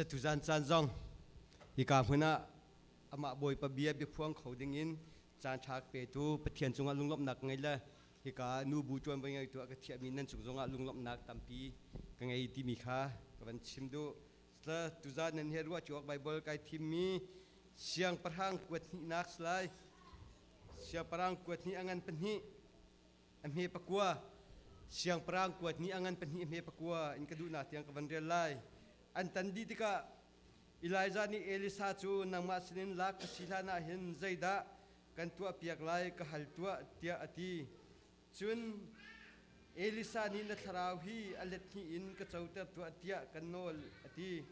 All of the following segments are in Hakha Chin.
Tuzan caan zong hika hmun ah amah Bawipa bia biaphuang kho dingin caan ṭha petu Pathian cungah lunglawmhnak ka ngei le hika nubu ṭuanvo ngeitu a ka thiahmi nan cung zongah lunglawmhnak tampi ka ngei timi kha ka van chim duh. Tuzan nan he ruah awk Baibal kai thimmi Siangpahrang kuat hnihnak si lai. Siangpahrang kuat hnih a ngan pahnih. A hme pakua siangpahrang kuat nih a ngan pahnih a hme pakua in ka duhnak tiang ka van rel lai. An tan dih tikah Elijah nih Elisha cu nangmah sinin lak ka si hlan ah hin zeidah kan tuahpiak lai ka hal tuah tiah a ti. Cun Elisha nih na thlarau hi a let hnih in ka coter tuah tiah kan nawl a ti.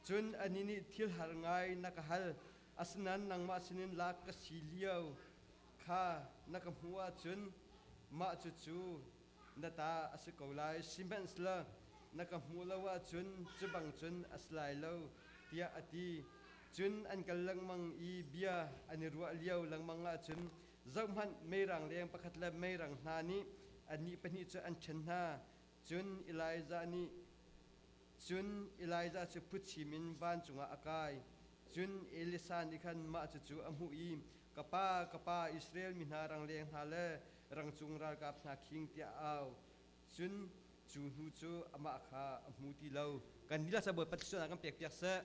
Cun anih nih thil har ngai na ka hal, asinain nangmah sinin lak ka si lio kha na ka hmuh ahcun mah cucu na ta a si ko lai. Sihmanhsehlaw na ka hmuh lo ahcun cu bang cun a si lai lo, tiah a ti. Cun an kal lengmang i bia an i ruah lio lengmang ahcun zohhmanh, meirang leng pakhat le meirang hna nih annih pahnih cu an ṭhen hna. Cun Elijah nih Cun Elijah cu phuchim in vancung ah a kai. Cun Elisha nih khan mah cucu a hmuh i, Ka pa, ka pa, Israel mi hna rangleng hna le rangcung ralkap hna khing tiah a au. Cun cu hnu cu amah kha a hmu ti lo. Kan dihlak sa Bawipa thluachuahnak kan pekpiak seh.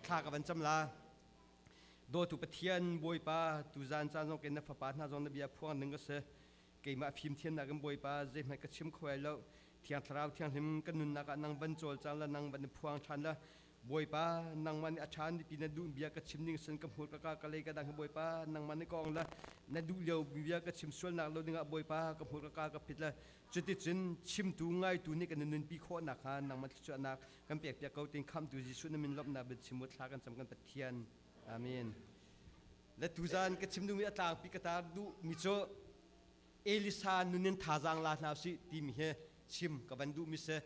Thla ka van cam la. Dawtu Pathian Bawipa, tuzaan caan zong ke na fapa hna zong na bia phuang ning ka si. Keimah fimthiamnak in Bawipa zeihmanh ka chim kho ai lo. Thiang Thlarau Thianghlim kan nunnak ah nang van cawlcang la nang van i phuang ṭhan la Bawipa nangmah nih a ṭha nipi na duh bia ka chim ning sin ka hmur ka ka ka lei ka dang hi Bawipa nangmah nih ka ong la na duh lio bia ka chim sualnak lo dingah Bawipa ka hmur ka ka ka phit la cuticun chimtu ngaitu nih kan nunpi khawh nakhnga nangmah thluachuahnak kan pekpiak ko tin khamtu Jesuh na min lawmhnak biachim u thla kan cam kan Pathian. Amen. Le tuzan ka chim duhmi a tlangpi ka tar duhmi cu Elisa nun in thazaang la hna usih timi hi chim ka van duhmi si.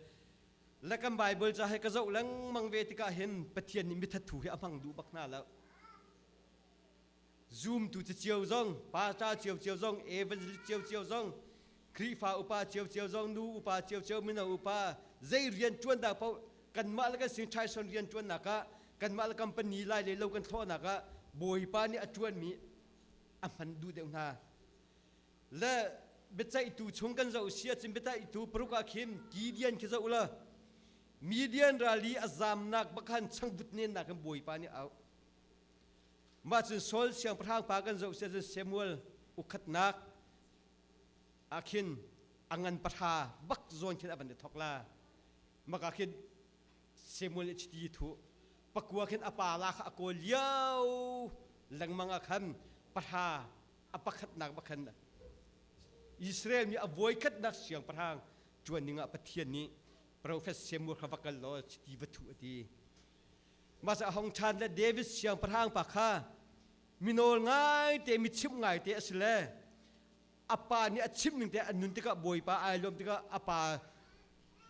Le kan Bible ca he ka zoh lengmang ve tikah hin Pathian nih mithathu hi a hmang duh bak hna lo. Zumtu cio zong, pastor cio cio zong, evangelist cio cio zong, Khrihfa upa cio cio zong, nu upa cio cio, mino upa, zei rian ṭuan dah paoh kanmah le kan sing ṭhaison rian ṭuannak ah kanmah le company lai le lo kan thlawhnak ah Bawipa nih a ṭuanmi a hman duh deuh hna. Le biaceihtu chung kan zoh si ahcun biaceihtu paruk ah khin Gideon khi zoh la Midian ral i a zamnak bakhan changvut nennak in Bawipa nih a auh. Mah cun Saul siangpahrang pa kan zoh si ahcun Samuel ukhatnak ah khin a ngan pahra bak zawn khin a van i thok la. Maka khin Samuel nih chiti thu pakua khin a pa la kha a kawl lio lengmang ah khan pahra a pakhatnak bakhan Israel mi a voikhatnak siangpahrang ṭuan ding ah Pathian nih profet Samuel kha va kal law chiti va thuh a ti. Mah a hong ṭhan le David siangpahrang pa kha minawl ngaite mi chimh ngaite a si le a pa nih a chimh ning te an nun tikah Bawipa ai lawm tikah a pa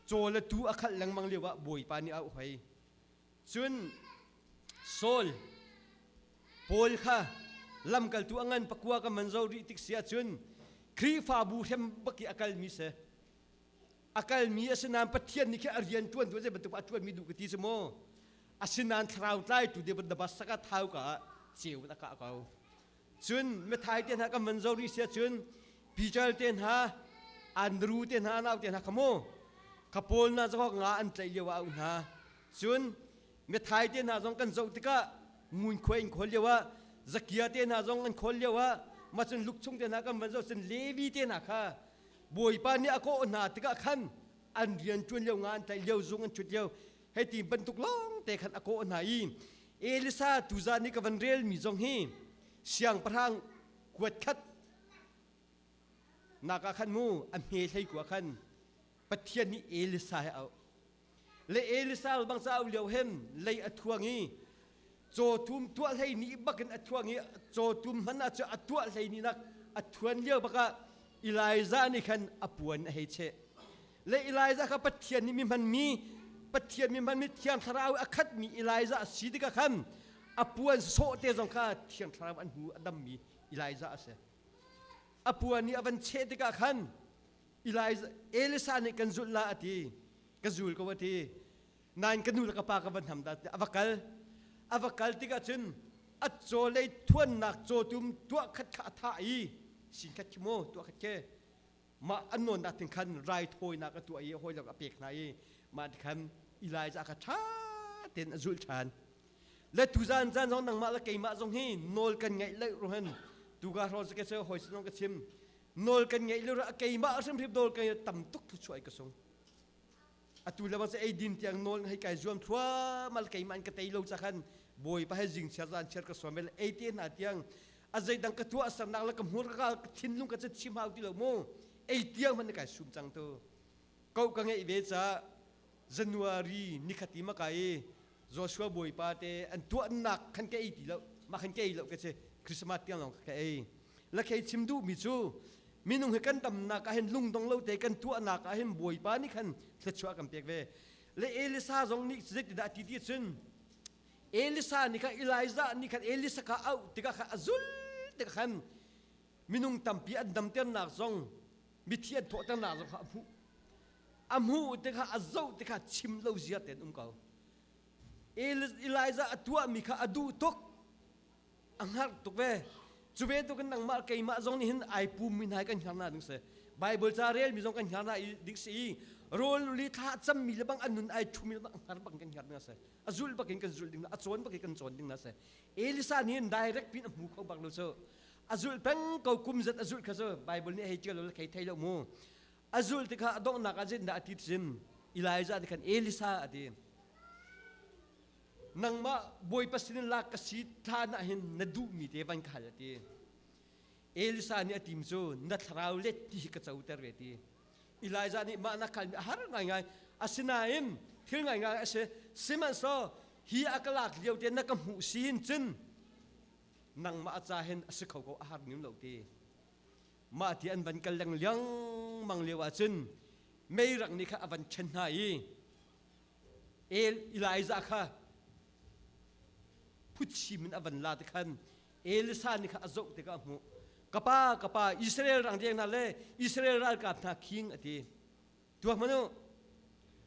caw le tuu a khalh lengmang lio ah Bawipa nih a auh hoi. Cun Saul Paul kha lamkaltu a ngan pakua ka man zo rih tik si ahcun Khrihfabu hrem bak i a kalmi si. A kalmi a si nain Pathian nih khi a rian ṭuan tu zei bantuk a ṭuanmi duh ka ti si maw? Asinain thlarau tlaitu de bas saka thau ka ah ceu in a kah ko. Cun Mathai te hna kan van zo rih si ahcun Peter te hna Andrew te hna nau te hna kha mu ka Paul na zong nga an tlaih lio ah a um hna. Cun Mathai te hna zong kan zoh tikah ngunkhuai in khawl lio ah Zakia te hna zong an khawl lio ah mah cun Luke chung te hna kan van zoh cun Levi te hna kha Bawipa nih a kawh hna tikah khan an rian ṭuan lio nga an tlaih lio zung an ṭhut lio hei ti bantuk lawng te khan a kawh hna i Elisa tuzan i ka van relmi zong hi siangpahrang kuat khat nak ah khan mu a hme hlei ku ah khan Pathian nih Elisa he auh le Elisa bang ca lio hen lei a thuang i cawtum tuah hlei ni bakin a thuang i cawtum hman ah cu a tuah hlei ni nak a thuan lio bakah Elijah nih khan a puan a hei cheh le Elijah kha Pathian nih mi hmanmi Pathian mi hmanmi Thiang Thlarau a khatmi Elijah a si tikah khan a puan sawh te zong kha Thiang Thlarau an hmu a dammi Elijah a si a puan nih a van cheh tikah khan Elijah Elisa nih kan zulh la a ti ka zul ko a ti. Nain ka nu le ka pa ka van ham da a va kal. A va kal tikah cun a caw lei thuannak cawtum tuah khat kha a thah i sin khat khi mu tuah khat khi mah an nawnnak thing khan raithawinak a tuah i hawi lak a pek hna i mah ti khan Elijah kha ṭha tein a zulh ṭhan. Le tuzan zan zong nangmah le keimah zong hi nawl kan ngeih le ruhan tuka hraw ka se hawi sin ka chim nawl kan ngeih le keimah hrimhrim nawl kan tam tuk thu chuai ka sung atu le bang ei din tiang nawl hei kai zuam thluamal keimah in ka tei lo cha khan bawipa he zing chiar zan chiar ka suam vel ei te hna tiang a zeidang ka tuah sernak le ka hmur ka ka thinlung ka chim hau ti lo mu ei tiang man kai sum cang tu ko ka ngeih ve ca January nikhati ma kai Joshua bawipa te an tuahnak khan ka ei ti lo ma khan ka ei lo ka che Christmas tiang lawng ka ei la khei chim duh mi cu minung he kan damnak ah hin lungdong lo te kan tuahnak ah hin bawipa nih khan thluachuah kan pek ve le Elisa zong nih zeitindah ti ti cun Elisa nih khan Elijah nih khan Elisa kha auh tikah khan a zul tikah khan minung tampi an damternak zong mithi an thawhternak zong kha a hmuh a hmuh tikah a zoh tikah chim lo zia tein um ko Elijah a tuahmi kha a duh tuk a hngar tuk ve cu ve tuk in nangmah keimah zong nih hin ai pummi hna kan hngar na ding si Bible ca rel mi zong kan hngar na ding si i rawl li thla cammi le bang an nun ai thumi le bang hngar bang kan hngar ding si a zulh bak in kan zulh ding a cawn bak in kan cawn ding na si Elisa nih direct pin a hmu kho bak lo cu a zulh peng ko kum zat a zulh kha cu Bible nih hei tial lo khei thei lo mu a zulh tikah a donghnak ah zeitindah a ti cim Elijah nih khan Elisa a ti nangmah bawipa sinin lak ka si thlan ah hin na duhmi te van ka hal a ti Elisa nih a tim cu na thlarau let ti hi ka coter ve ti Elijah nih mah na kal a har ngaingai asinain thil ngaingai a si sihmanhsehlaw hi a ka lak lio te na ka hmuh si hin cun nangmah ca hin a si kho ko a har nim lo ti Mah ti an van kal leng liangmang lio ahcun meirak nih kha a van ṭhen hna i El Elijah kha phuchim in a van la ti khan Elisa nih kha a zoh tikah a hmuh. Ka pa, ka pa, Israel rangdeng hna le Israel ralkap hna khing a ti. Tuah hmanh u.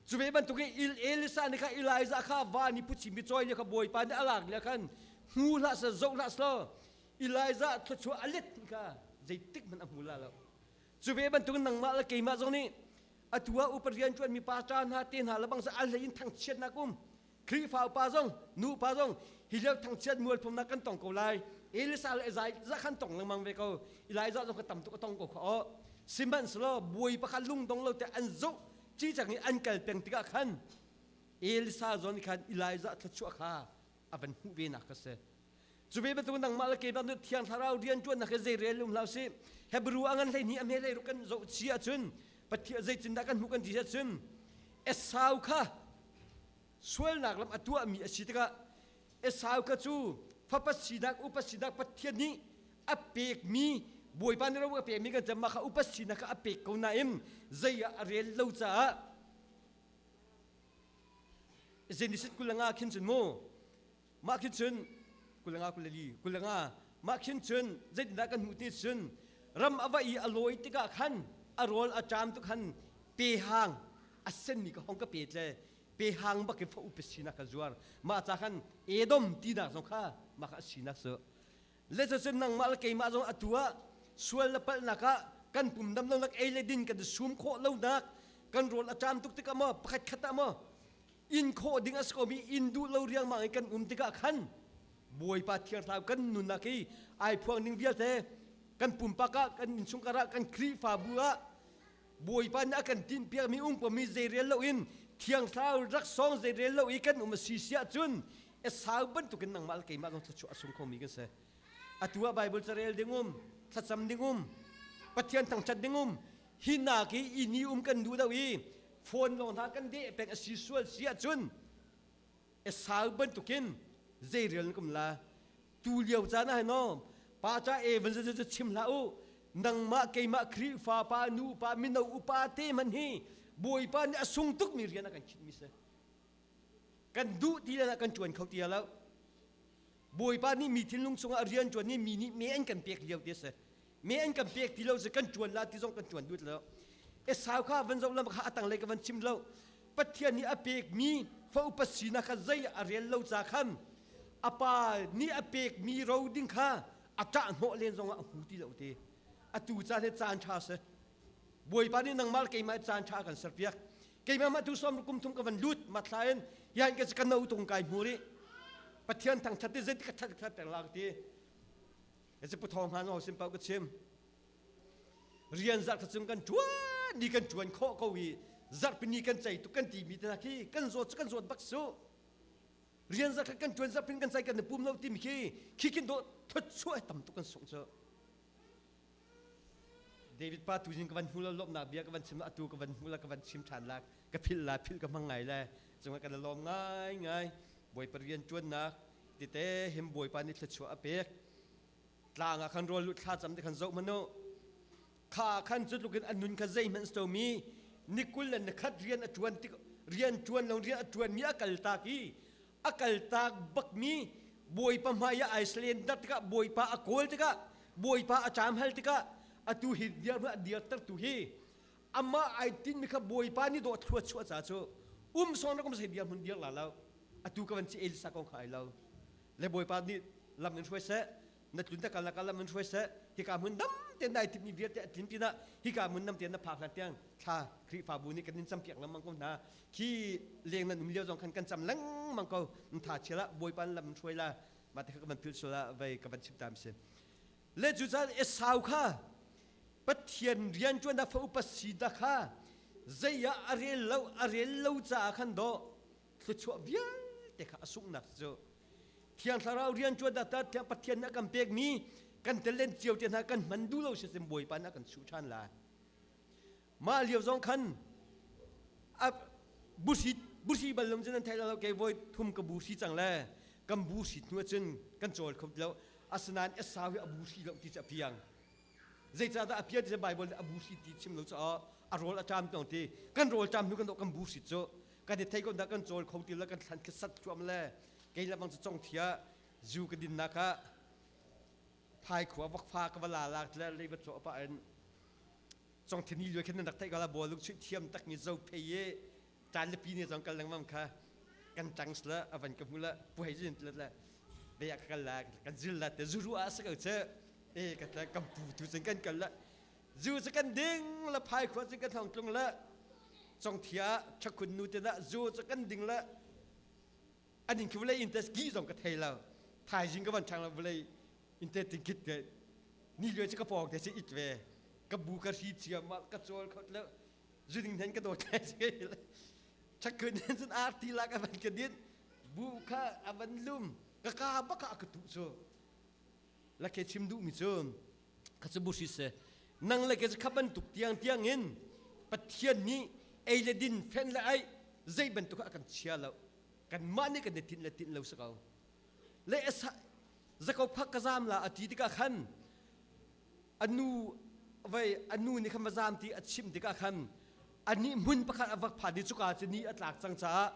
Cu ve bantukin Elisa nih kha Elijah kha van i phuchim i cawi lio kha Bawipa nih a lak lio khan hmu hlah seh zoh hlah seh Elijah thluachuah a let kha zeitik hmanh a hmu la lo. Cu ve bantukin nangmah le keimah zong nih atu ah upa rian ṭuanmi pastor hna te hna le bang a hlei in thangchiatnak um Khrihfa upa zong nu upa zong hi lio thangchiat mualphumnak kan tong ko lai. Elisa le Elijah khan tong lengmang ve ko. Elijah zong kha tam tuk a tong ko kha aw. Sihmanhsehlaw buai pakhat lungdong lo te an zoh ci cang i an kal peng tikah khan Elisa zong nih khan Elijah thluachuah kha a van hmuh ve nak kha si. Cu ve bantuk nangmah le keimah nih Thiang Thlarau rian ṭuannak hi zei rel um hlah usih. Hebrew a ngan 12 a hme 16 kan zoh chi ahcun Pathian zeitindah kan hmuh kan ti ahcun Esau kha sualnak lam a tuahmi a si tikah Esau kha cu fapa sinak upa sinak Pathian nih a pekmi Bawipa nih ro a pekmi kan cem mah kha upa sinak kha a pek ko nain zei ah a rel lo caah Genesis 25 khin cun mu mah khin cun 25 24 25 mah khin cun zeitindah kan hmuh ti cun ram a va i a lawi tikah khan a rawl a ṭam tuk khan pe hang a senmi ka hong ka pe tle pe hang bak in fa upe sinak ka zuar mah ca khan Edom tinak zong kha mah kha a sinak cu le cun nangmah le keimah zong atu ah sual le palhnak ah kan pum dam lonak ei le din kan sum khawh lonak kan rawl a ṭam tuk tikah maw pakhat khat ah maw in khawh ding a si komi in duh lo riangmang in kan um tikah khan Bawipa thiang kan nunnak hi ai phuang ning vialte kan pumpak ah kan innchungkhar ah kan Khrihfabu ah Bawipa nih a kan tinhpiakmi ungpami zeirel loin thiang thlarau raksawng zeirel lo i kan um a si si ahcun Esau bantukin nangmah le keimah zong thluachuah a sung khomi kan si. Atu ah Bible carel ding um, thlacam ding um, Pathian thangṭhat ding um, hi nak i ini um kan duh lo i phone lawng hna kan deh peng a si sual si ahcun Esau bantukin zeirel na kum la tu lio caan ah no pa cha evan zu chim hlah u nangmah keimah Khrihfa pa nu pa mino upa te man hi Bawipa nih a sung tuk mi rian a kan khinh mi si kan duh ti le kan tuan kho ti lo Bawipa nih mi thinlung chungah rian tuan ni mi nih me an kan pek lio ti si me an kan pek ti lo si kan tuan la ti zong kan tuan duh lo Esau kha van zoh lam kha a tanglei ka van chim lo. Pathian nih a pekmi fa upa sinak kha zei a rel lo ca khan a pa nih a pekmi ro ding kha a ṭah hnawh len zongah a hmu ti lo ti. Atu caan hi caan ṭha si. Bawipa nih nangmah le keimah caan ṭha kan serpiak. Keimah mah tu som kum thum ka van lut mathla in yan ka ka no tung kai hmu rih. Pathian thangṭhat ti zeitik ka ṭhat ṭhat peng la ka ti. Esi pu thawng hna no sin pau ka chim. Rian zarh cung kan ṭuan ni kan ṭuan khawh ko i zarhpini kan cei tuk kan ti mi te khi kan zawt cu kan zawt bak su. Rian zarh kan ṭuan zarhpin kan cei kan i pum lo timi khi khi kin dawh thot chuah tam tuk kan sung cu. David pa tu zing ka van hmu lo lawmhnak bia ka van chim atu ka van hmu la ka van chim ṭhan la ka philh la philh ka hmang ngai le cungah kan lawm ngai ngai Bawipa rian ṭuannak tite him Bawipa nih thluachuah a pek tlang ah khan rawl lut thla cam te khan zoh hmanh u kha khan cu tlukin a nun kha zeihmanh si mi ni kul le ni khat rian a ṭuan tik rian ṭuan lo rian a ṭuan mi a kal tak i a kal tak bak mi Bawipa hmai ah Iceland dar tikah Bawipa a kawl tikah Bawipa a caam hal tikah atu hi dir a dirter tu hi amah ai tin mi kha Bawipa nih dawh thlua chuah ca cu um song rak um sai dir hmun dir la lo atu ka van ci Elisa kong kha ai lo le Bawipa nih lam in hruai seh na tlun ta kal na kal lam in hruai seh hika hmun dam te nai tip mi vialte a tlin pinah hika hmun nam te na phak hlan tiang thla Khrihfabu nih kan in campiak lengmang ko hna khi leng nan um lio zong khan kan cam lengmang ko tha chiala Bawipa lam in hruai la mah te kha ka van phil sula vei ka van chim tam si le cu caan Esau kha Pathian rian ṭuan da fa upa si da kha zei ah a rel lo a rel lo caah khan dawh thluachuah vialte kha a sunghnak cu Thiang Thlarau rian ṭuan dah ta Thiang Pathian nih a kan pekmi kan talent cio te hna kan hman duh lo si Bawipa nih a kan chuh ṭhan lai. Mah lio zong khan a busi busi bal lom cun nan thei lo ke voi thum ka busi cang le kan busi hnu cun kan cawl kho lo asinain Esau hi a busi lo ti cu a piang zeicahdah a pian ti Bible nih a busi ti chim lo caah a rawl a ṭam tong ti kan rawl ṭam hnu kan kan busi cu kan i thei ko dah kan cawl kho ti le kan thlan khi sat thuam le kei le bang cu cong thia zu ka din nak ah phai khua vak fa ka va la lak le lei va chaw pa in cong thini lio khin rak theih kala bawlung chuih thiam tak mi zo phei ye tan le pi ne zong kal lengmang kha kan tang sla avan ka hmu la puhei zin le le be ka kal la kan zil la te zuru a sa ko che e ka tla kam pu tu chen kan kal la zu chu kan ding la phai khua chu kan thong tlung la cong thia chakun nu te na zu chu kan ding la anin khi vlei in te ski zong ka thei lo thaizing ka van thang la vlei in te tingkit te ni lue chu ka pawng te si it ve ka bu ka hri chia ma ka chawl khot le zuning hen ka do te si chakun hen cun arti lak avan ka din bu kha avan lum ka ka baka ka tu chu la ke chim duh mi cu kha cu busi se nang le ke kha bantuk tiang tiang in Pathian nih ei le din fen le ai zei bantuk a kan chia lo kan mah nih kan i tinh le tinh lo si ko le Jakob kha ka zam la a ti tikah khan anu vei anu nih khan va zam ti a chim tikah khan anih hmun pakhat a vak phan i cuka cu ni a tlak cang caah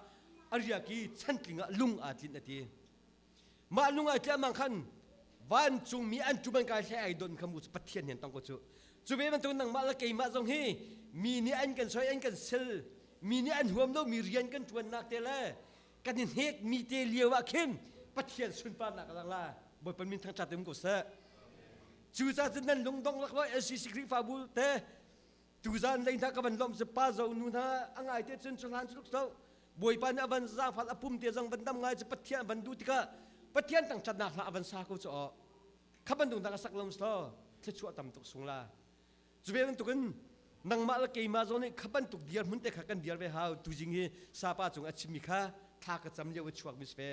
a riak i chantling ah lung aa tlinh a ti Mah lung ai tliah mang khan vancungmi an ṭum an kai hlei ai don kha mu cu Pathian hen tong ko cu. Cu ve bantuk nangmah le keimah zong hi mi nih an kan soi an kan sel mi nih an huam lomi rian kan ṭuannak te le kan i hnek mi te lio ah khin Pathian sunparnak a lang la. Bawipa min thangṭhat um ko seh. Cucaah cun nan lungdong lak lo LCC Khrihfabu te tuzan lei hna ka van lawmh si pa zo nu hna a ngai te cun cu hlan cu so bawipa nih a van zaangfal a pum te zong van dam ngai cu pathian a van duh tikah pathian tangṭhatnak hla a van sa ko cu aw kha bantuk nak a sak lom so thluachuah tam tuk sung la cu ve bantukin nangmah le keimah zong nih kha bantuk dir hmun te kha kan dir ve hau tuzing hi sapa cung a chimmi kha thla ka cam lio i chuak mi si ve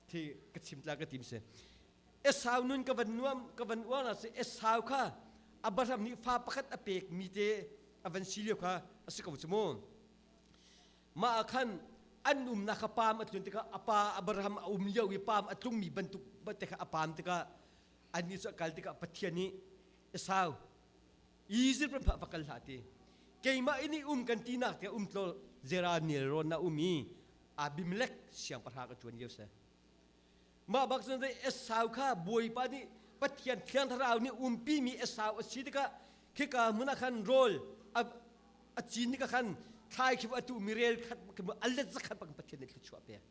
thi ka chim tla ka tim si Esau nun ka van nuam ka van uar na si Esau kha Abraham nih fa pakhat a pek mi te a van si lio kha a si ko cu mu mah ah khan an umnak kha paam a tlun tikah a pa Abraham a um lio i paam a tlungmi bantuk te kha a paam tikah annih cu a kal tikah Pathian nih Esau Egypt ram va kal hlah ti keimah in i um kan tinak te um tlo Zera nelrawn na um i Abimelech siangpahrang a ṭuan lio si Mah bak cun Esau kha Bawipa nih Pathian Thiang Thlarau nih umpimi Esau a si tikah khika hmun ah khan rawl a cin tikah khan Thlai khi atu mi rel khat a let zakhat bang Pathian nih thluachuah pek.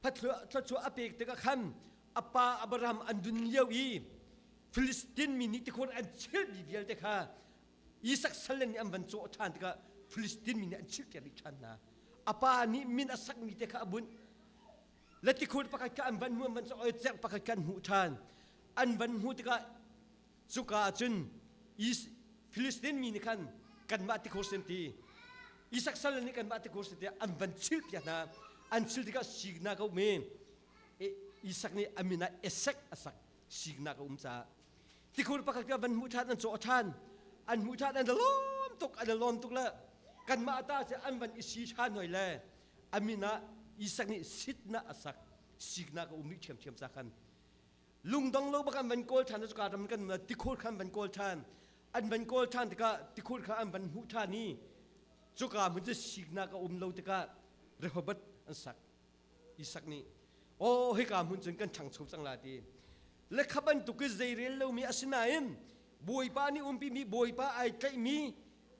Thluachuah a pek tikah khan a pa Abraham an dun lio i Filistin mi nih tikhur an chilhmi vialte kha Isak salle nih an van cawh ṭhan tikah Filistin mi nih an chilhter dih ṭhan hna. A pa nih min a sakmi te kha a bunh. Le tikhur pakhat kha an van hmu an van cawh i cerh pakhat kha an hmuh ṭhan. An van hmuh tikah cuka ah cun Filistin mi nih khan kanmah tikhur sin ti Isak salle nih kanmah tikhur sin ti an van chilhpiak hna. An chilh tikah siknak a um i Isak nih a min ah Esek a sak siknak a um caah tikhur pakhat kha van hmuh ṭhan an cawh ṭhan an hmuh ṭhan an lawm tuk an lawm tuk le kanmah ta cu an van i si ṭhan hoi le a min ah Isak nih sitnak a sak siknak a um rih ṭhiamṭhiam ca khan lungdong lo bak an van kawl ṭhan cuka ram kan tikhur khan van kawl ṭhan an van kawl ṭhan tikah tikhur kha an van hmuh ṭhan i cuka hmun cu siknak a um lo tikah Rehoboth an sak Isak nih aw hika hmun cun kan ṭhangcho cang la ti le kha bantuk i zeirel lomi asinain Bawipa nih umpimi Bawipa ai tlaihmi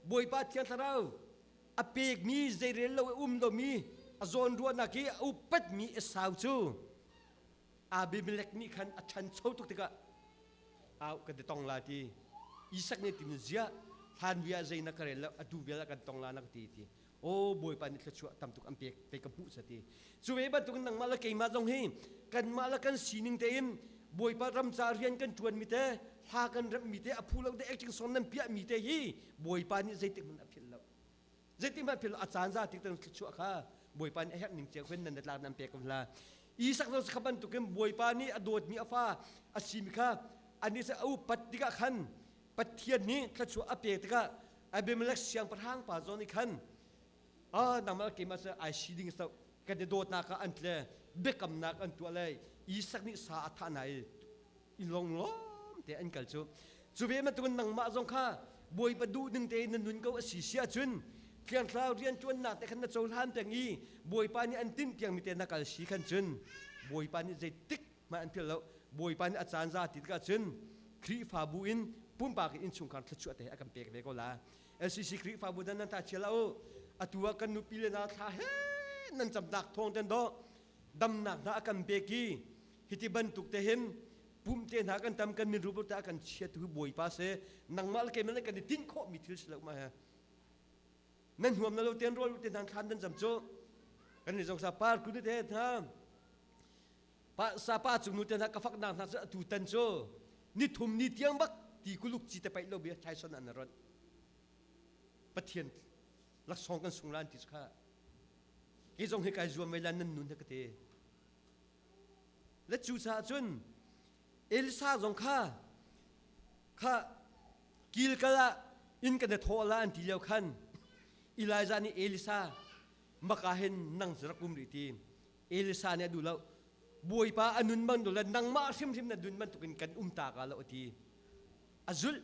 Bawipa Thiang Thlarau a pekmi zeirel lo i um lomi a zawnruahnak i a upatmi Esau cu Abimelek nih khan a ṭhancho tuk tikah au kan ti tong la ti Isak nih tin ziah hlan bia zei na ka rel lo atu vial ah kan tong la na ka ti ti aw Bawipa nih thluachuah tam tuk an pek te ka hmuh sa ti cu ve bantuk nangmah le keimah zong hi kanmah le kan sining tein Bawipa ram ca rian kan ṭuan mi te hla kan remh mi te a phu lo te acting song nan piah mi te hi Bawipa nih zeitik hmanh a philh lo zeitik hmanh a philh lo a caan za tik tan thluachuah kha Bawipa nih a herh ning cio khin nan tlak nan pek ko hla Isak zong kha bantukin Bawipa nih a dawtmi a fa a simi kha ani se a upat tikah khan Pathian nih thluachuah a pek tikah Abimelech siangpahrang pa zawn i khan ah nangmah keimah cu ai si ding so kan i dawtnak ah an tle biakamnak an tuah le Isak nih sa a thah hna i i longlawm te an kal cu cu ve bantukin nangmah zong kha Bawipa duh ning tein na nun ko a si si ahcun thiangthlarau rianṭuannak te khan na cohlan peng i Bawipa nih an tinh tiangmi te na kal si khan cun Bawipa nih zeitik hmanh an philh lo Bawipa nih a caan za ti tikah cun Khrihfabu in pumpak in innchungkhar thluachuah te a kan pek ve ko la LCC Khrihfabu dan nan ta chia la u atu ah kan nupi le na thla he nan camnak thawng ten do damnak hna a kan pek i hiti bantuk te hin pum te hna kan tam kan min rup ta kan chia tu Bawipa se nangmah le keimah le kan i tinh khawh mi thil si lo ma he nan huam na lo ten rawl te hna thlan nan cam cu kan ni zong sa par ku te hna Pa sapa cung nu te hna ka faknak hna cu atu tan cu nithum ni tiang bak ti kuluk ci te paih lo bia thaison an ron Pathian laksawng kan sung lan ti kha ke zong hi kai zuam mei lan nan nun he ka te le cu caah cun Elisa zong kha kha kilkal ah inn kan i thawh la an ti lio khan Elijah nih Elisa maka hin nang cu rak um rih ti Elisa nih a duh lo. Bawipa a nun bantuk le nangmah hrimhrim na nun bantukin kan um ta ka lo a ti. A zulh.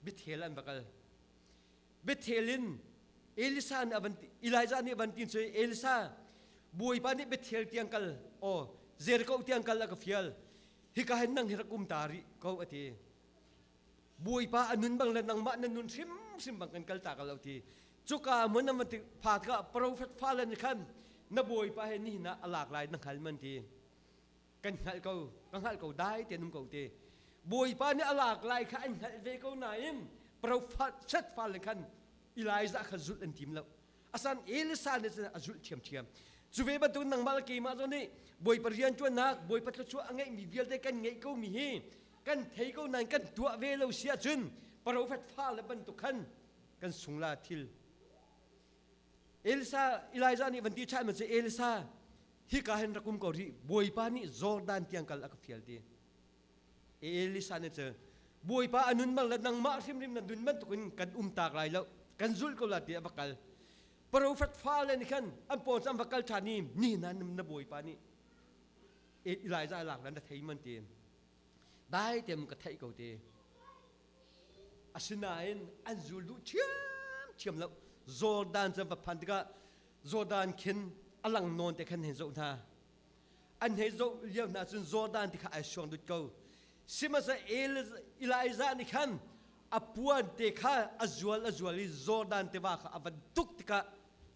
Bethel an va kal. Bethel in Elisa nih a van Elijah nih a van ti cu Elisa Bawipa nih Bethel tiang kal aw Jericho tiang kal a ka fial. Hika hin nang hi rak um ta rih ko a ti. Bawipa a nun bang le nangmah na nun hrimhrim bang kan kal ta ka lo ti cuka hmun an ti pha tikah profet fale nih khan na bawipa he nihin ah a lak lai na hngal man ti kan hngalh ko ka hngalh ko dai te num ko ti bawipa nih a lak lai kha an hngalh ve ko nain profet fale khan Elijah kha zulh an tim lo asan Elisa nih cun a zulh ṭhiamṭhiam cu ve bantuk nangmah le keimah zong nih Bawipa rianṭuannak Bawipa thluachuah a ngeihmi vialte kan ngeih ko mi hi kan thei ko nain kan tuah ve lo si ahcun profet fale bantuk khan kan sung la thil Elisa Elijah nih van ti ṭhan ma si Elisa hika hin rak um ko rih Bawipa nih Jordan tiang kal a ka fial ti Elisa nih cu Bawipa a nun bang le nangmah hrimhrim na nun bantukin kan um tak lai lo kan zulh ko la ti a va kal profet fale nih khan an paw cu an va kal ṭhan i ni na na Bawipa nih Elijah lak lan na thei man ti dai tem ka theih ko ti asinain an zul duh ṭhiamṭhiam lo Jordan cu an va phan tikah Jordan khin a lang nawn te khan hei zoh hna an hei zoh lio hna cun Jordan ti kha ai suang dut ko sihmanhsehlaw Elijah nih khan A puan te kha a zual a zual i Jordan tiva kha a van tuk tikah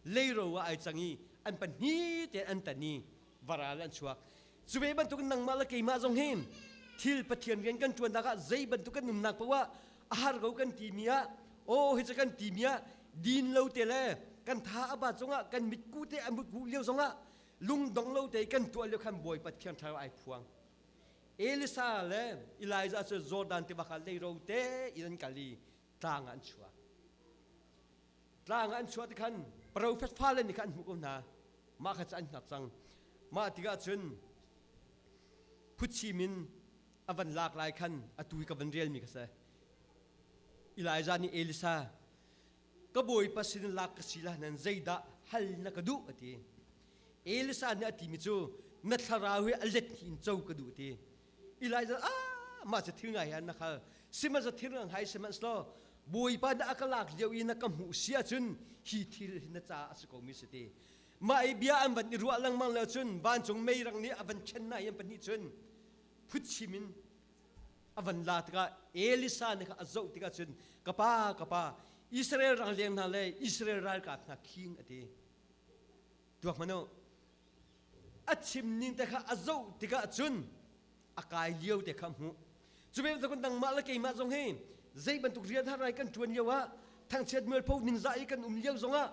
leiro ah ai cang i an pahnih te an tan i varal an chuak. Cu ve bantuk nangmah le keimah zong hi thil Pathian rian kan ṭuannak ah zei bantuk kan umnak paoh ah a har ko kan timi ah aw hi cu kan timi ah din lo te le kan tha a bat zongah kan mitku te a mutku lio zongah lungdong lo te kan tuah lio khan Bawipa Thiang Thlarau ai phuang. Elisa le Elijah cu Jordan tiva kha leiro te in an kal i tlang ah an chuak. Tlang ah an chuah ti khan profet fale nih khan an hmuh ko hna. Mah kha cu an hngak cang. Mah tikah cun phuchim in a van lak lai khan atu i ka van relmi kha si. Elijah nih Elisa ka bawipa sin lak ka si la nan zeidah hal na ka duh a ti. Elisa nih a timi cu na thlarau hi a let in co ka duh ti. Elijah ah mah cu thil ngai han na khal sihmanhsehlaw thil ngang hai sihmanhsehlaw Bawipa na a ka lak lio i na ka hmuh si ahcun hi thil hi na caah a si ko mi si ti. Mah i bia an van i ruah lengmang le cun vancung meirang nih a van ṭhen na i an pahnih cun phutchim in a van la tikah Elisa nih kha a zoh tikah cun ka pa ka pa Israel rangleng hna le Israel ralkap hna khing a ti. Tuak hmanh u. A chim ning te kha a zoh tikah cun a kai lio te kha hmuh. Cu ve bantuk nangmah le keimah zong hi zei bantuk rian har ai kan ṭuan lio ah thangchiat mualpho ningzah i kan um lio zongah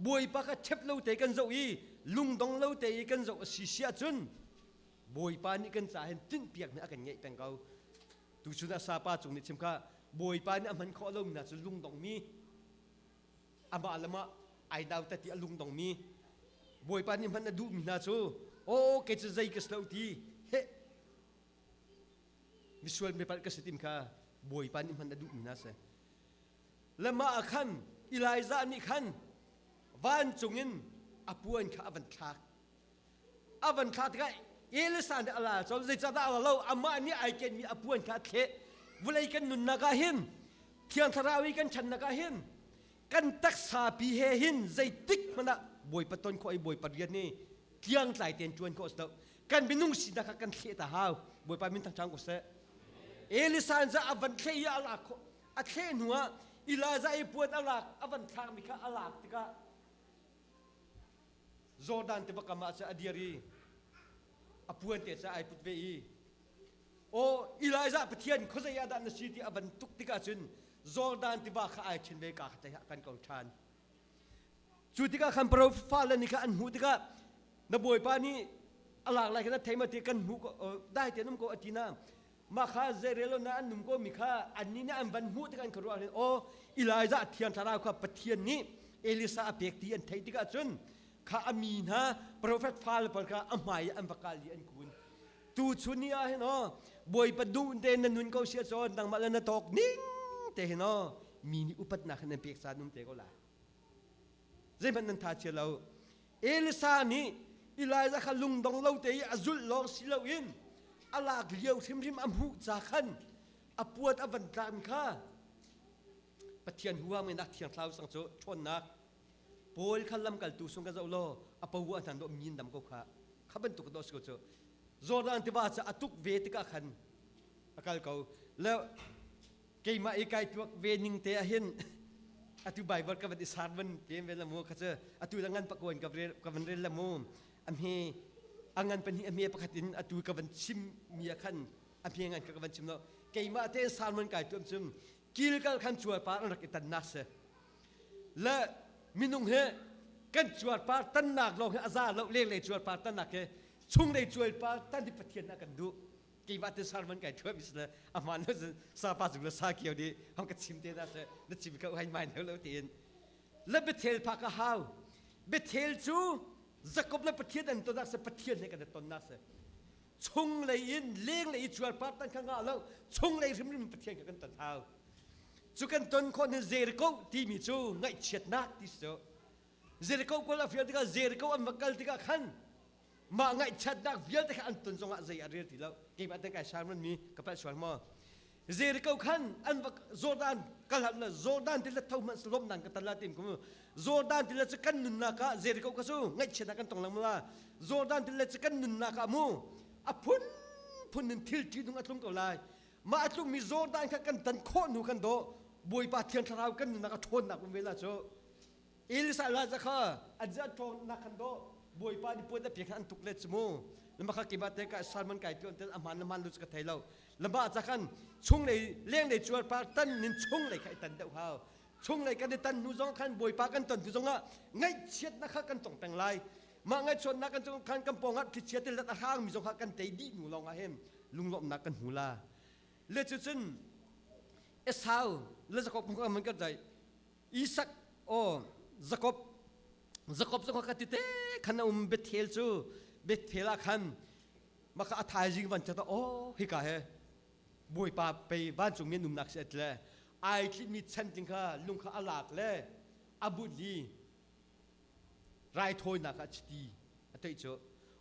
Bawipa kha ṭhep lo te kan zoh i lungdong lo te i kan zoh a si si ahcun Bawipa nih kan ca hin tinhpiak nih a kan ngeih peng ko. Tuchun ah sapa cung nih chim kha Bawipa nih a hman khawh lomi hna cu lungdongmi amah le mah ai nautat i a lungdongmi Bawipa nih hman a duhmi hna cu aw kei cu zei ka si lo ti heh misual mipalh ka si tim kha Bawipa nih hman a duhmi hna si. Le mah ah khan Elijah nih khan vancung in a puan kha a van thlak. A van thlah tikah Elisa nih a la colh. Zeicahdah a la lo? Amah nih ai kenmi a puan kha a thleh. Vawlei kan nunnak ah hin Thiang Thlarau i kan ṭhannak ah hin kan taksa pi he hin zeitik hmanh ah Bawipa ton khawh i Bawipa rian hi tliangtlai tein ṭuan khawh a si lo. Kan minung sinak kha kan thleh ta hau. Bawipa min thangṭhang ko seh. Elisa in a van thleh i a lak khawh. A thleh hnu ah Elijah i puan a lak a van thlakmi kha a lak tikah Jordan tiva kam ah cun a dir i a puan te cu ai put ve i aw Elijah Pathian khuazei ah dah na si ti a van tuk tikah cun Jordan tiva kha ai ṭhen ve ka kha kan ko ṭhan. Cu tikah khan profet fale nih kha an hmuh tikah na bawipa nih a lak lai kha na thei ma ti kan hmuh ko dai te num ko a ti na mah kha zeirel na an num ko mi kha annih nih an van hmuh tikah an khuaruah hin aw Elijah thiang thlarau kha Pathian nih Elisa a pek ti an theih tikah cun kha a mi hna profet fale pawl kha a hmai an va kal i an kun tu chun ni ah hin aw Bawipa duh te na nun ko sia cawn nangmah le na tawk ning te hin aw mi nih upatnak hin an pek caan um te ko lai zeihmanh nan tha chia lo Elisa nih Elijah kha lungdong lo te i a zulh lawng si loin a lak lio hrimhrim a hmuh ca khan a puat a van tlakmi kha Pathian huam in a thiang thlau sang cu ṭhawnnak Paul kha lamkaltu sung ka zoh law a po a hnan dawh min dam ko kha kha bantuk dawh si ko cu Jordan tiva cu a tuk ve tikah khan a kal ko le keimah i kai tuak ve ning te ah hin atu Bible ka van i sar van pem ve la mu kha cu atu la ngan pakuan ka rel ka van rel la mu a hme a ngan pahnih a hme pakhat in atu ka van chim mi ah khan a hme ngan ka ka van chim lo keimah te sermon kai tuam cum kilkal khan cuarpar an rak i tannak si le minung he kan cuarpar tannak lawng hi a za lo lenglei cuarpar tannak he chunglei cuarpar tan hi Pathian a kan duh keimah te sermon kai thuam is le a hmaan lo sa pa cung le sa kio di hong ka chim te na se na chim ko hai mai lo tiin le Bethel pha ka hau Bethel cu Jacob le Pathian an tonnak se Pathian he kan tonnak se chung lei in leng lei i cuarpar tan kha ngah lo chung lei hrimhrim Pathian kha kan ton hau cu kan ton khawh ni Jericho timi cu ngaihchiatnak ti si cu Jericho kol a fial tikah Jericho an va kal tikah khan mah ngaihchiatnak vialte kha an ton zongah zei a rel ti lo keimah te kai sermon mi ka palh sual maw Jericho khan an va Jordan kal hlan la Jordan ti la tho hmanh lawmnak ka tan la tim kum Jordan ti la cu kan nunnak ah Jericho ka cu ngaihchiatnak kan tong lang la Jordan ti la cu kan nunnak ah mu a phun phun in thil ṭihnung a tlung ko lai mah a tlungmi Jordan kha kan tan khawh hnu kan dawh. Bawipa Thiang Thlarau kan nunnak a ṭhawnnak um ve la cu. Elisa Elijah kha an zah ṭhawnnak khan dawh Bawipa nih puan a pek an tuk le cu mu. Lama kha keimah te ka salmon kai tu an tel a hmaan le hmaan lu cu ka thei lo. Lama ca khan chunglei lenglei cuarpar tan nin chunglei kha i tan deuh hau. Chunglei kan i tan hnu zong khan Bawipa kan ton hnu zongah ngaihchiatnak kha kan tong peng lai. Mah ngaihchiatnak kan cung khan kan pawngah thlichia te let a hrangmi zong kha kan tei dih hnu lawngah hin lunglawmhnak kan hmu la. Le cucun Esau le Jakob kong kan kan zai. Isak o Jakob Jakob zong kha ti te khan a um Bethel cu Bethel ah khan maka a thaizing van chat oh hika he Bawipa pei vancung mi numnak si atle ai thlitmi chantling kha lung kha a lak le a but li raithawinak ah chiti a toih cu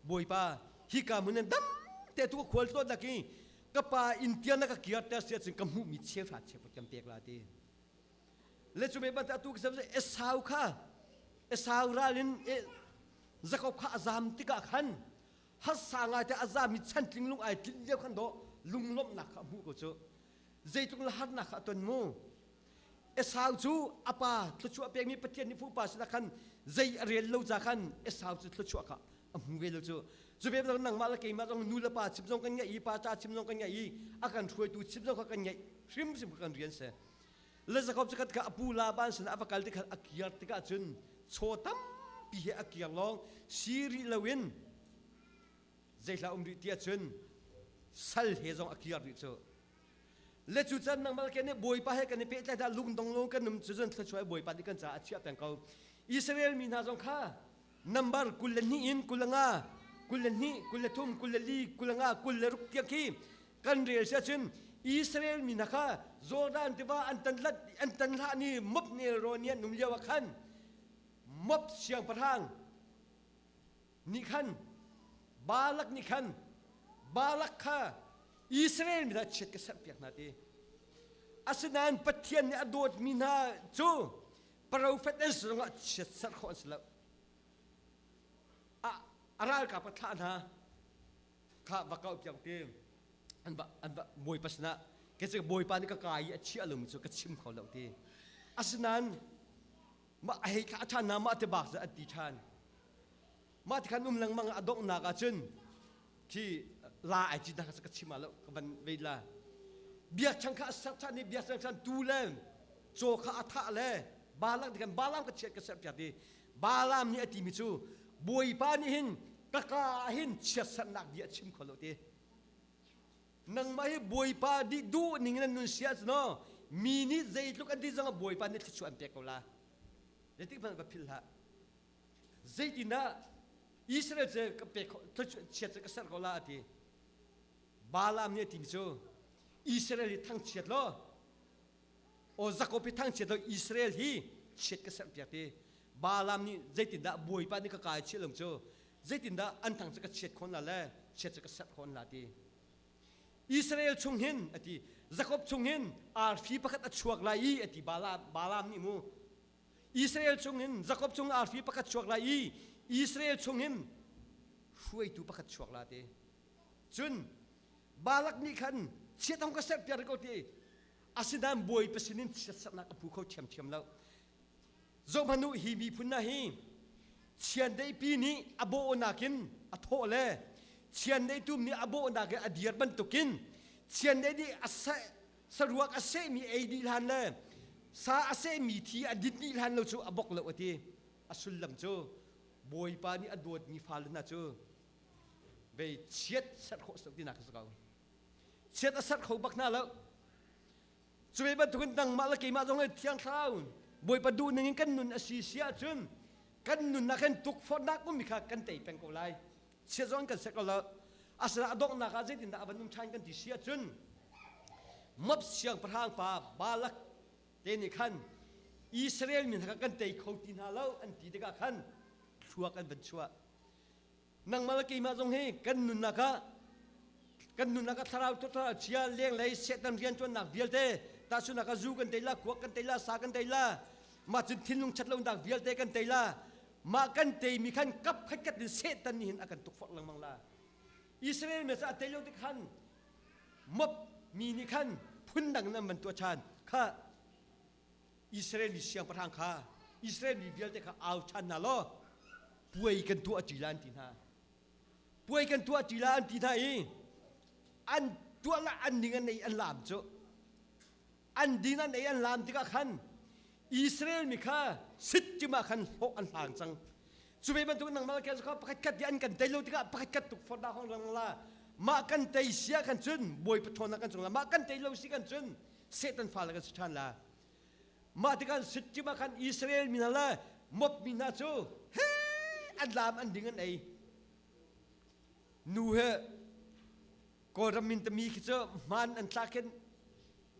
Bawipa hika hmun in dam te tu ka khual tlawn nak i ka pa inn tiang na ka kiar ter si ahcun ka hmuhmi cheuhra cheukhat kan pek la ti le cu ve bantuk atu ka sam Esau kha Esau ral in Jakob kha a zam tikah khan harsa ngai te a zami chantling lung ai tlinh lio khan dawh lunglawmhnak kha a hmuh ko cu zeitluk la harnak kha a ton mu Esau cu a pa thluachuah pekmi Pathian nih fupa sinah khan zei a rel lo ca khan Esau cu thluachuah kha a hmu ve lo cu. Cu ve bantuk nangmah le keimah zong nu le pa chim zong kan ngeih i pa ca chim zong kan ngeih i a kan hruaitu chim zong kha kan ngeih hrimhrim kha kan rian si. Le Jakob cu kha a pu Laban sinah a va kal tikah a kiar tikah cun chaw tampi he a kiar lawng si rih loin zeihlah um rih tiah cun sal he zong a kiar rih cu. Le cu can nangmah ke nih Bawipa he kan i pehtlaih dah lungdong lo kan um cu cun thluachuah Bawipa nih kan caah a chiah peng ko. Israel mi hna zong kha number 22 in 25 22 23 24 25 26 tiang khi kan rel si ahcun Israel mi hna kha Jordan tiva an tan lat an tan hlah ni mop nel ro ni an um lio ah khan mop siangpahrang nih khan Balak nih khan Balak kha Israel mi hna chiat ka serhpiak hna ti. Asinain Pathian nih a dawtmi hna cu profet an si zongah chiat serh khawh an si lo. A, a ralkap a thlah hna kha va kau piak ti an va an va bawipa sinah ke cu bawipa nih ka kai i a chiah lomi cu ka chim kho lo ti. Asinain mah a hei thlah ṭhan hna mah te bak cu an ti ṭhan. Mah ti khan um lengmang a donghnak ahcun khi la ai ci hna kha ka chim ah lo ka van vei la biakchang kha a ser ṭhan i biakchang khan tu le caw kha a thah le Balaam ti khan Balaam ka chiat ka serh piak ti Balaam nih a timi cu Bawipa nih hin ka ka ah hin chiatserhnak bia a chim kho lo ti nangmah hi Bawipa dih duh ning in an nun sia cu no mi nih zeitluk an ti zong ah Bawipa nih thluachuah an pek ko la zeitik hmanh va philh hlah Zeitindah Israel cu ka pek chiat cu ka serh ko la a ti. Balaam nih a timi cu Israel hi thangchiat law aw Jakob hi thangchiat law Israel hi chiat ka serh piak ti. Balaam nih zeitindah Bawipa nih ka kai chiah lo cu zeitindah an thang cu ka chiat khon la le chiat cu ka serh khon la ti. Israel chung hin a ti Jakob chung hin arfi pakhat a chuak lai i a ti Balaam, Balaam nih mu Israel chungin Jakob chung arfi pakhat chuak lai i Israel chungin hruaitu pakhat chuak la ti. Cun Balak nih khan chiat hong ka serhpiak ko ti. Asinain Bawipa sinin chiatserhnak a phu kho ṭhiamṭhiam lo. Zohhmanh u hi miphun hna hi chiandeihpi nih a bawhnak in a thawh le chiandeih tum nih a bawhnak in a dir bantukin chiandeih nih a saruak a sehmi ei dih hlan le sa a sehmi thi a din dih hlan lo cu a bok lo a ti. A sullam cu Bawipa nih a dawtmi fale hna cu vei chiat serh khawh si tinak a si ko. Chiat a serh kho bak hna lo. Cu ve bantukin nangmah le keimah zong hi Thiang Thlarau Bawipa duh ning in kan nun a si si ahcun kan nunnak hin tukforhnak ummi kha kan tei peng ko lai. Chiat zong kan serh ko lo. Asinain a donghnak ah zeitindah a van um ṭhan kan ti si ahcun Moab siangpahrang pa Balak te nih khan Israel mi hna kha kan tei kho ti hna lo an ti tikah khan thluak an van chuah. Nangmah le keimah zong hi kan nunnak ah kan nunnak ah thlarau thlarau chia lenglei Satan rianṭuannak vialte tahchunhnak ah zu kan tei la kuak kan tei la sa kan tei la mah cun thinlung ṭhat lonak vialte kan tei la mah kan teimi khan kap khat khat in Satan nih hin a kan tukforh lengmang la. Israel mi cu a tei lo tik khan Moab mi nih khan phundang in an van tuah ṭhan. Kha. Israel mi siangpahrang kha Israel mi vialte kha au ṭhan hna law puai kan tuah ṭi la an ti hna. Puai kan tuah ṭi la an ti hna i an tuah la an ning an ei an laam cu an din an ei an laam tikah khan Israel mi kha sittim ah khan hlawh an hlang cang. Cu ve bantuk nangmah le kha pakhat khat an kan tei lo tikah pakhat khat tuk forh dah hong lang la mah kan tei sia kan cun bawi pathawn kan cung la mah kan tei lo si kan cun Satan fa le kan si ṭhan la mah tikah sittim ah khan Israel mi hna le Moab mi hna cu he an laam an ding an ei nu he Kawlram min tami khi cu hmaan an tla khin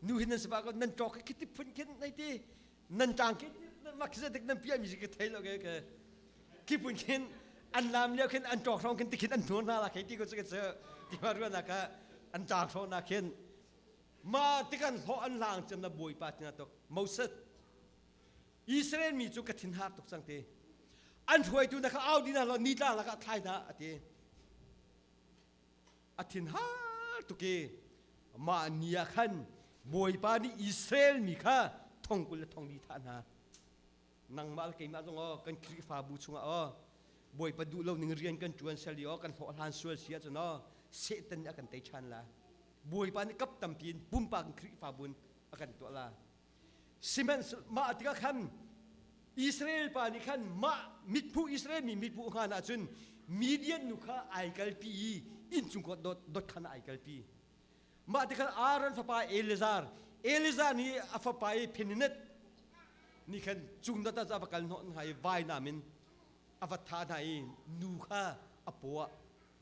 nu hin nan si ba ko nan ṭawk khi ti phun khin nei ti nan ṭang khi mak khi dik nan piah mi si ka thei lo ke ke khi phun khin an lam lio khin an ṭawk hrawng khin ti khin an hnur hna la khei ti ko cu cu ti ma ruan ka an ṭang hrawng na khin ma tikan hlawh an lang cem na bawipa tina tuk Moses Israel mi cu ka thin har tuk cang ti an hruaitu na kha au dina lo ni tlang lakah thlai hna ati a thin har tuk i mah ni ah khan Bawipa nih Israel mi kha thong kul le thong li thah hna. Nangmah le keimah zong aw kan Khrihfabu chungah aw Bawipa duh lo ning rian kan ṭuan sel i aw kan hlawhhlan sual si ahcun aw Satan nih a kan tei ṭhan la. Bawipa nih kap tampi in pumpak in Khrihfabu in a kan tuah la. Sihmanhsehlaw mah tikah khan Israel pa nih khan mah mithmuh Israel mi mithmuh hngan ahcun Midian nu kha ai kalpi i innchungkhar dot dot khan ai kalpi. Mah tikhan Aaron fapa Eleazar, Eleazar nih a fapa i Peninnah nih khan cung dot ah a va kal hnawh hna i vainam in a va thah hna i nu kha a paw ah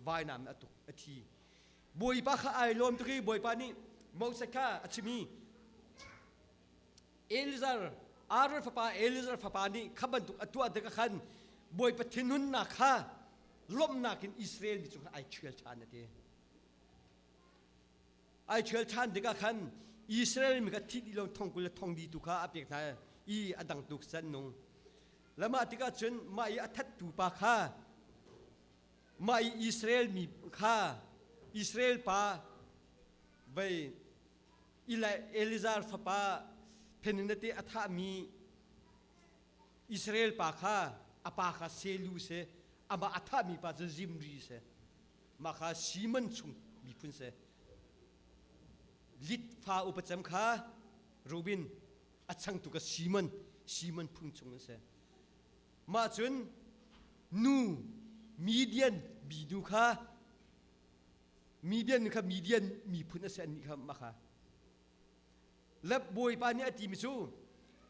vainam in a tuk a thi. Bawipa kha ai lawm tuk i Bawipa nih Moses kha a chim i Elizar Aaron fapa Elizar fapa nih kha bantuk a tuah tikah khan Bawipa thinhunnak kha lawmhnak in Israel mi cungah ai ṭhial ṭhan a ti. Ai ṭhial ṭhan tikah khan Israel mi kha thi dih lo thong kul le thong li tu kha a pek hna i a dang tuk san nung. Lamah tikah cun mah i a thattu pa kha Mah i Israel mi kha Israel pa vei Elizar fapa Pheninate a thahmi Israel pa kha a pa kha Selu si, amah a thahmi pa cu Zimri si. Mah kha Simon chung miphun si. Lit fa upacem kha Reuben a changtu kha Simon, Simon phun chung an si. Mah cun nu Midian minu kha Midian kha Midian miphun a si annih kha mah kha. Le Bawipa nih a timi cu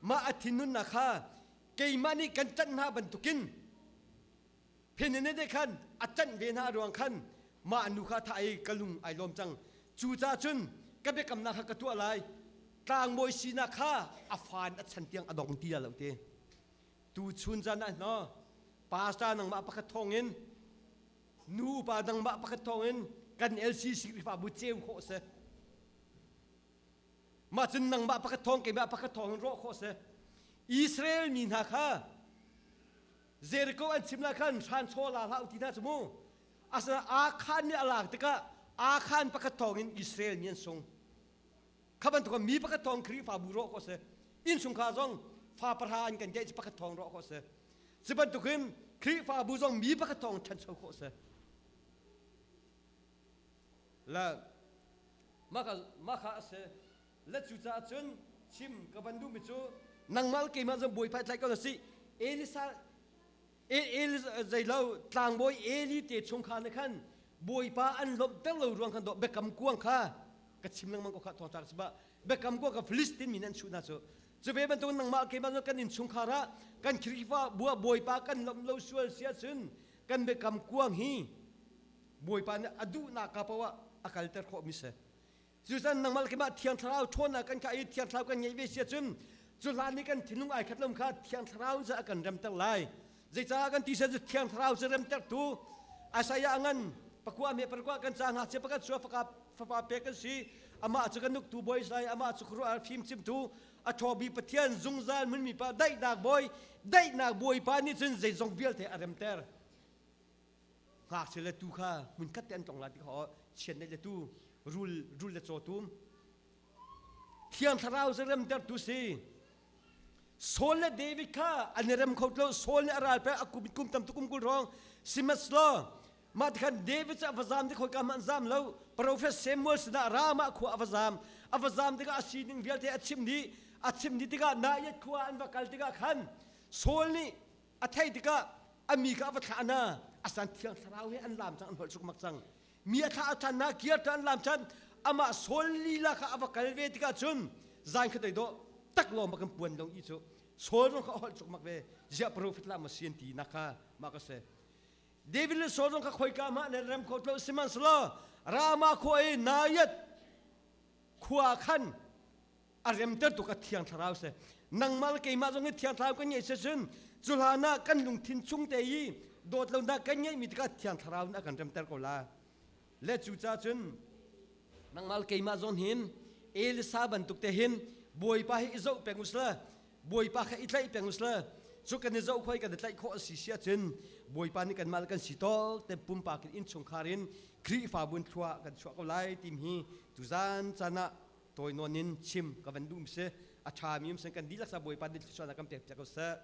mah a thinhunnak kha keimah nih kan canh hna bantukin Phenene khan a canh ve hna ruang khan mah nu kha thah i ka lung ai lawm cang. Cucaah cun ka biakamnak kha ka tuah lai. Tlangbawi sinak kha a fa in a chan tiang a dong ti lo te. Tuchun zan ah no pastor nangmah pakhat thawngin nu upa nangmah pakhat thawngin kan LCC Khrihfabu ceu khawh si. Mah cun nangmah pakhat thawng keimah pakhat thawngin rawh khawh si. Israel mi hna kha Jericho an chim la khan hran chaw la hlah ti hna cu mu. Asana Akhan nih a lak tikah Akhan pakhat thawngin Israel mi an sung. Kha bantuk mi pakhat thawng Khrihfabu rawh khawh si. Innchungkhar zong fa pahra an kan ngeih cu pakhat thawng rawh khawh si. Cu bantukin Khrihfabu zong mi pakhat thawng ṭhancho khawh si. Le mah kha a si. Le cucaah cun chim ka van duhmi cu nangmah le keimah zong Bawipa tlaih ko na si. Elisa El zeilo tlangbawi Eli te chungkhar nih khan Bawipa an lawmhter lo ruang khan dawh biakam kuang kha ka chim lengmang ko kha thawngṭha ka ba biakam kuang kha Filistin mi an chuh hna cu cu ve bantuk nangmah keimah kan innchungkhar ah kan Khrihfa bua Bawipa kan lawmh lo sual si ahcun kan biakam kuang hi Bawipa nih a duhnak ka poah a kalter khawh mi si Cucan nangmah le keimah Thiang Thlarau ṭhawnnak kan kah i Thiang Thlarau kan ngeih ve si ahcun cu hlan i kan thinlung ai khat lo kha Thiang Thlarau cu a kan remter lai. Zeicah kan ti cu Thiang Thlarau cu remtertu Isaiah a ngan pakua me parkua kan ca ngakchia pakhat sua faka fapa pek kan si amah cu kan uktu bawi sai amah cu khuaruah fim chimtu a ṭhawbi Pathian zungzal hmunmi pa daihnak bawi daihnak bawipa nih cun zeizong vialte a remter Ngakchia le tuu kha hmunkhat te an tlong lai ti kha chiandeih le tuu, rul, rul le cawtum. Thiang Thlarau cu remtertu si. Saul le David kha an i rem kho lo. Saul nih a ral pek a kum kum tam tuk kum kul rong sihmanhsehlaw mah tikhan David cu a va zam tik khoika hmanh zam lo. Prophet Samuel sinah Ramah khua a va zam. A va zam tikah a sining vialte a chim dih. A chim dih tikah Naiat khua an va kal tikah khan Saul nih a theih tikah a mi kha a va thlah hna. Asan Thiang Thlarau he an lam cang, an holh sukmak cang. Mi a thlah a ṭhan hna, kir ṭhan an lam ṭhan. Amah Saul lila kha a va kal ve tikah cun zan kha doi dawh tak lawng bak in puan dong i cu Saul zong kha a holh cukmak ve. Ziah prophet lah maw si an ti nak kha mah ka si. David le Saul zong kha khoika mah nan rem kho tlo. Sihmanhsehlaw Ramah khua i Naiat khua khan a remter tuk a Thiang Thlarau si. Nangmah le keimah zong hi Thiang Thlarau kan ngeih si cun cu hlan ah kan lungthin chung te i dawt lonak kan ngeihmi tikah Thiang Thlarau nih a kan remter ko la. Le cucaah cun nangmah le keimah zong hin Elisa bantuk te hin Bawipa hi i zoh peng usila, Bawipa kha i tlaih peng usila, cu kan i zoh khoi kan i tlaih khawh a si si ahcun Bawipa nih kanmah le kan si tawk te pumpak in innchungkhar in Khrihfabu in thlua kan chuah ko lai tim hi tuzan caan ah tawi nawn in chim ka van duh mi si. A ṭha mi um sin kan dihlak sa Bawipa nih thluachuahnak kan pek piak ko seh.